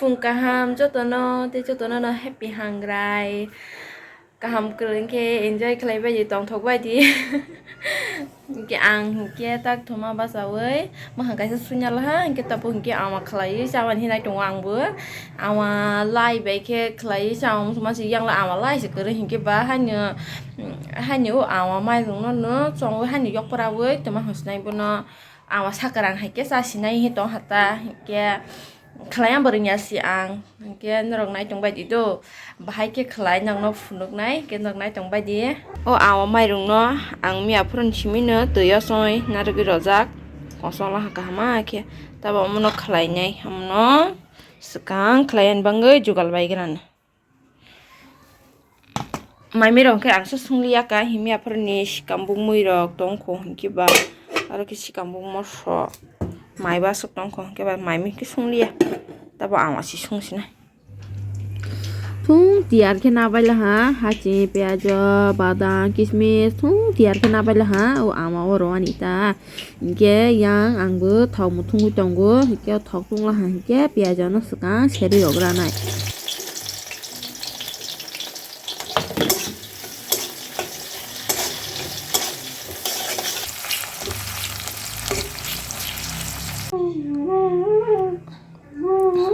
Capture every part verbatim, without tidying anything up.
Phung kaham jotono, tei jotono no happy hangrai. Kaham kwrwng khe enjoy khlai bai di, tongthok bai di. Hinkhe ang hinkhe tak thoma bachaui mwkhang kaisa suina laha, hinkhe tabuk hinkhe ama khlaiwi chamani hinai tongo angbo. Ama lai bai khe khlaiwi chama muchungma se yang la ama lai se kwrwi hinkhe ba haino, haino o ama mairungno no chongwi haino yokpra wi tongma hwnsinai bono. Ama sakwrang hai khe cha sinai hi tong hata, hinkhe khlaiya bo rwngya si ang, hinkhe norok nai tong bai di do, bahai khe khlai nokno phunuknai, hinkhe norok nai tong bai di. O ama mairungno ang miya phuruni simi no twi o chongwi narwgwi rojak, kosong laha kaham khe, tabo omono khlainai, omono swkang khlaiya ni bagwi jugal bai gana. Mai mui rok khe ang se sung liya ka, himya phar ni sikam buk mui rok tong kho hinkhe ba, aro khe sikam buk moso mai ba aswk tong kho hinkhe ba mai mui khe sung liya, tabo ang asi sung sinai. Thung tiyar khe nabai laha, haching, piyajo, badam, kismis, thung tiyar khe nabai laha, o ama o rwani ta. Hinkhe yang ang bo thok muthungwi tongo, hinkhe o thok tungla ha hinkhe piyaj ano swkang serwi rok ranai.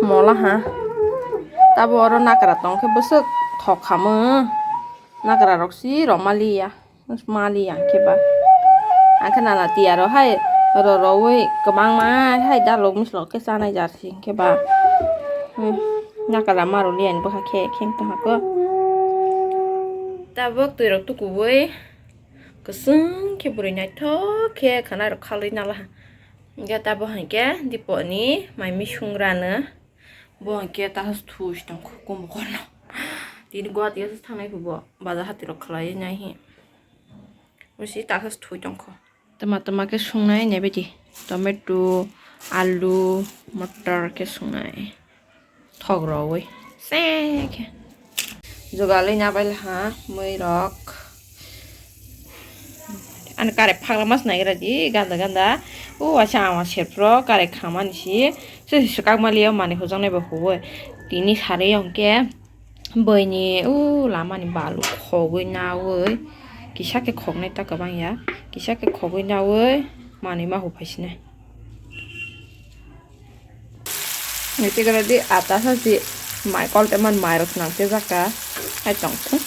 Mola ha. Tabo oro nakra tong khe bwswk thok khamu. Nakra rok si rok maliya. Mali ang khe ba. Ang khe nana tiya ro hai ro ro wi kwbangma hai dalok mislok khe chanai jar si ang khe ba. Hmm, nakra maro liya ni bwkha khe kheng tong hako. Tabuk twi rok tukuwi kwchwng khe bwrwi naithok khe khana rok khalwi nala. Hingkhe tabuk hinkhe diponi mai misung rano. Bo hinkhe tasa thwi tongkho, kum korno. Tini Guwahati o thangnai bo, bazar hati rok khlai nai hi. Bo si tasa thwi tongkho. Tama tama khe sungnai nai bidi. Tomato, alu, motor khe sungnai. Thok rogwi. Se khe. Jugalwi nabai laha, mui rok. Ani kare phagra mas naigra di, ganda ganda. O waisa ama serpro kare khamani si. Se swkak mali o mani hojak nai ba huwi. Tini sari yong khe boini o lamani balu khogwi nawi. Kisa khe khoknai ta kwbang ya. Kisa khe khogwi nawi manwi ma huphai sinai. Niti kara di ata sa si mai kol teman mai rok nang te jaka hai tong khe.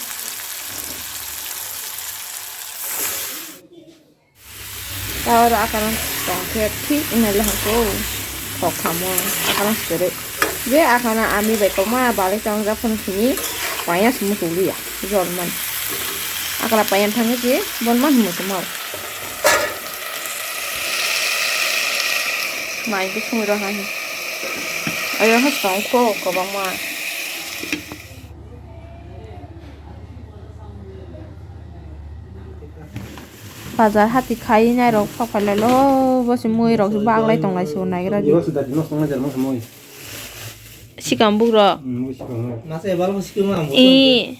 Ta oro akana tong khe thik nai le hangko thok khamo akana sere. Je akana ami bai koma balai tong jak phano sini payas mutu liya jor man. Akala payan thangwi si bon man mutu mau. Mai khe songwi rw hai. Ayo ha tong kho kwbangma. Bazar hati khai nai rok sok phai lai lo, bo se mui rok se bak lai tong lai se nai gra di. Ibo se dati no song lai jar mo se mui. Sikam buk rok. Hmm, mui sikam mui. Masa ya bal mo sikam mo. I.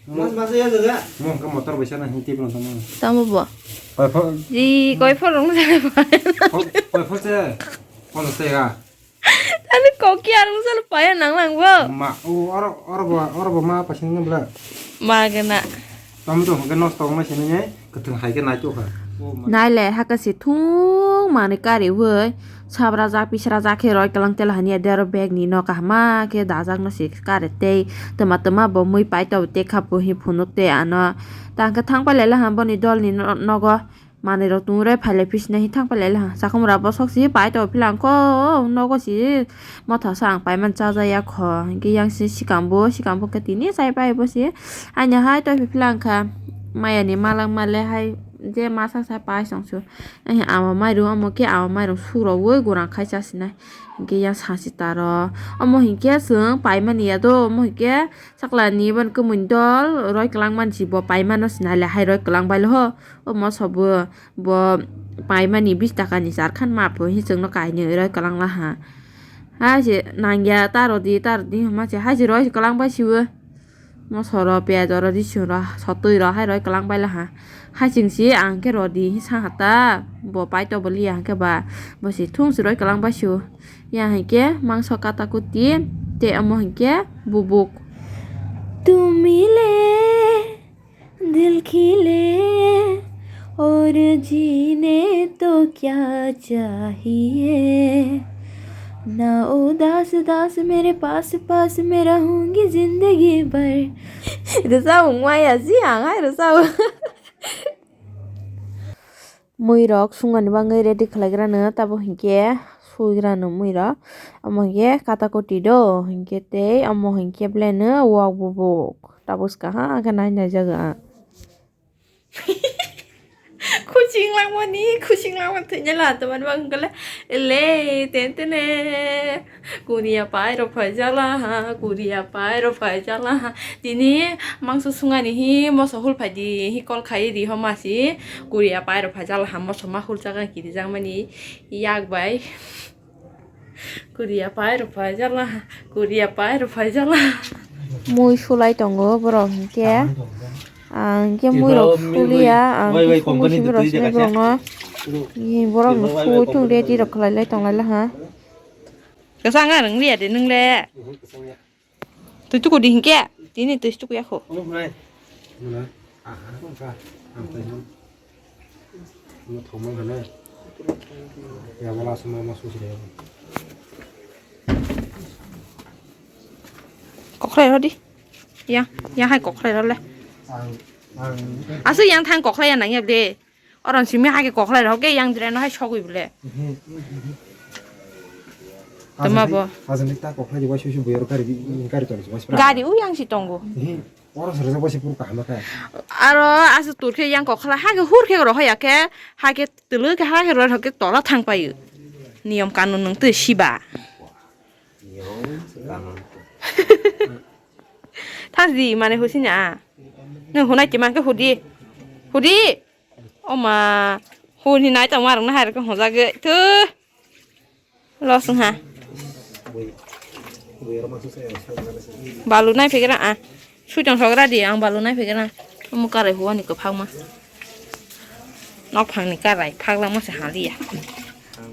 Mas, mas ya jaga. Mo ka motor bai sana hinti pun tamo. Tamo bo. Koi phor. Di koi phor rong sana pa. Koi phor se. Pon se ga. Ani kok ki arung sal paya nang nang bo. Ma, o, oro, oro bo, oro bo ma pasin nang bla. Ma gana. Tam to hwnkhe nosto wngma sini nai, kwthwng hai khe nai to kha. O ma. Nai le haka se thung mani kari woi, sabra jak pisra jak khe roi kalang tela hania dero bag ni no kahma khe dajak no se kare tei twma twma bo mui pai to te kha puhi phunuk te ano. Tang khe thang pai le la ha boni dol ni no-, nogo. Manwi rok tungwi rw phai lai phi sinai hi thang pai lai lang. Chakhumra bosok si pai to philang kho, nogo si motha sa ang pai man cha ja ya kho. Hinkhe yang si sikang bo, sikang bo khe tini chai pai bo si. Aini hai to phi philang kha. Maya ni malang male hai je ma sa sa pai song su. Ai ama mairum amo khe ama mairum su rw oi gorang khai cha sinai. Hinkhe yang sa si taro. Omo hinkhe chwng pai mani ya do, omo hinkhe Sakla ni ban kwmwi dol roi kwlang man si bo pai mano sinai le hai roi kwlang bai lo ho. O moso bo, bo pai mani bis taka ni jar khan ma pho hi chwng no kainwi roi kwlang la ha. Hai se nang ya ta rw di, ta rw di hwnma se hai se roi kwlang bai si o. Moso rw piyaj rw rising rw sotwi rw hai roi kwlang bai la ha. Hai chwng si ang khe rw di hi sa ha ta bo pai to bo li ya hwn khe ba bo si thung si roi kwlang bai si o. Ya hinkhe mangso kata kuti Tei omo hinkhe bubuk. तुम मिले दिल खिले और जीने तो क्या चाहिए ना उदास उदास मेरे पास पास में रहूंगी जिंदगी भर. Rwchapmung maya si ang hai rwchapmung. Mui rok sungani bagwi ready khlaigrano, tabo hinkhe suigrano mui rok. Omo hinkhe kata koti do, hinkhe tei omo hinkhe belai no wak bubuk. Tabuk swkang ha khe nai nai jago ang. Kuching langmani, kuching langmani thwinai la tomani bagwi le, le, ten tene. Kuriya pai rok phai jala ha, kuriya pai rok phai jala ha. Tini mangso sungani hi moso hul phai di, hi kol khai ri ho masi. Kuriya pai rok phai jala ha, moso ma hul jaga kiri jang mani yak bai. Kuriya pai rok phai jala ha, kuriya pai rok phai jala ha. Mui sulai tongo borok hinkhe. Ang hinkhe mui rok suliya, ang hinkhe sungwi simi rok sinai borok no. Borok no sui thung ready rok khlai lai tong lai ha. Kwchang ang rwng liya de nwng le. Twi tuku di hinkhe. Tini twi tuku ya kho. Kokhlai rw di. Yang, yang hai kokhlai rw le. Aswk yang thang kokhlai ya nang ya de. Oron simi hai khe kokhlai rok khe yang direno hai sogwi bole. Tama bo. Hajan ta kokhlai di waisui sui boyar gari di, gari toni waisui. Gari u yang si tongo. Oro sara waisui pur kaham kha. Aro asu tur khe yang kokhlai ha khe hur khe roho ya khe ha khe tulu khe ha khe roho khe tola thang payu. Niyom kanun nung twi siba. Thang di mane husi na. Nung hunai ti man khe hudi. Hudi. Oma, huni nai tong marok na hai rok hojagwi thu. Los wngha. Balu nai phikra a. Sui tong sogra di ang balu nai phikra. Omo karai huani kwphangma. Nok phangni karai phaglama se haliya.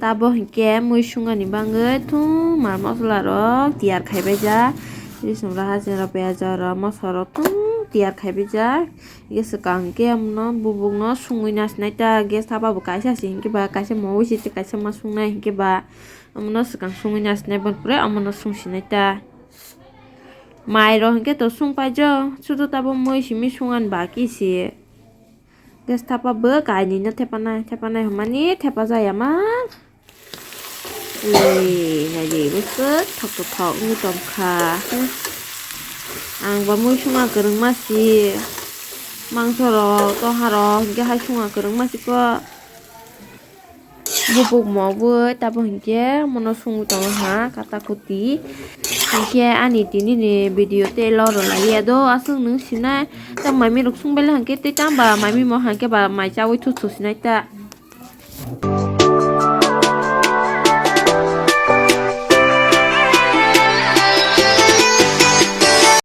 Tabo hinkhe mui sungani bagwi thung mal mosola rok tiyar khaibai jak. Bising rok haching rok piyaj rok moso rok thung tiyar khaibai jak. Hinkhe swkang hinkhe omono bubukno sungwi nasinai ta, gas thapa bo kaisa se hinkhe ba kaisa mowi se tei kaisa ma sungnai hinkhe ba omono swkang sungwi nasinai, boni pore omono sungsinai ta. Mai rok hinkhe to sung paijak, sudo tabo mui simi sungan baki se. Gas thapa bo kainwi no thepanai, thepanai hwnmani thepa jaya ma. Ui, naidi, bwswk thok thok wngwi tongkha. Ang bo mui sungna kwrwngma si. Mangso rok, toha rok, hinkhe hai sungna kwrwngma si kok. Bupuk mobwi, tabo hinkhe mono sungwi tongo ha, kata koti. Hinkhe ani tini ni video tei loro laiya do, aswk nwng sinai. Tei mami rok sung belai hinkhe tei tang ba mami mo hinkhe ba mai chaui thu thu sinai ta.